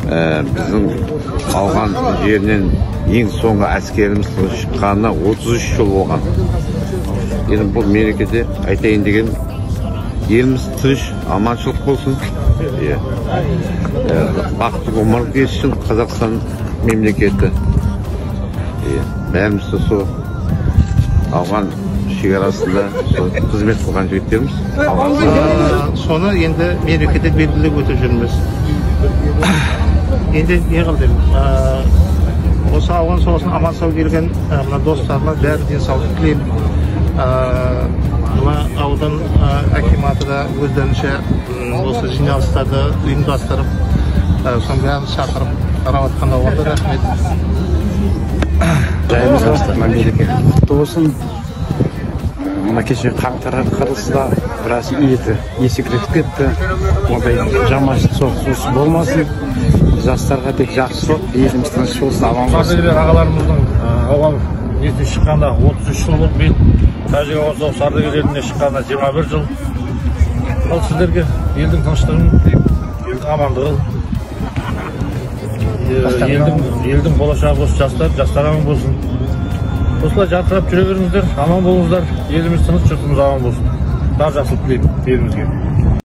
Біздің ауған жерінен ең соңғы әскеріміз шыққанына 33 жыл болған. Енді бұл мерекеде айтайын деген, еліміз тыныш, аманшылық болсын. Иә. Бақытты ғұмыр кешсін Қазақстан мемлекеті. Иә. Бәріміз де сол ауған шекарасында сол қызмет қылған жігіттерміз. Соны енді мерекеде белгілеп өтіп жүрміз. Енді не қыл деймін, осы ауған соғысынан аман сау келген мына достарыма бәрі денсаулық тілеймін. Мына аудан акиматы да өздерінше осы жиналыстарды ұйымдастырып, соның бәрін шақырып қарап жатқанда оған да рахмет. Жайымыз мереке құтты болсын. Мына кеше қаңтар қырылысы да біраз еті есекіреп кетті. Ондай жаман соғыс болмасын. Жастарға тек жақсылық, еліміз тыныш болсын, аман болсын. Ардагерлер ағаларымыздың ауған несіне шыққанда 33 жыл болды биыл. Тәжік ауған соғысы ардагерлеріне шыққанына 21 жыл. Ал сіздерге елдің тыныштығын тілеймін, елдің амандығын. Елдің болашағы осы жастар, жастар аман болсын. Осылай жарқырап жүре беріңіздер, аман болыңыздар, еліміз тыныш, жұртымыз аман болсын. Бар жақсылық тілеймін елімізге.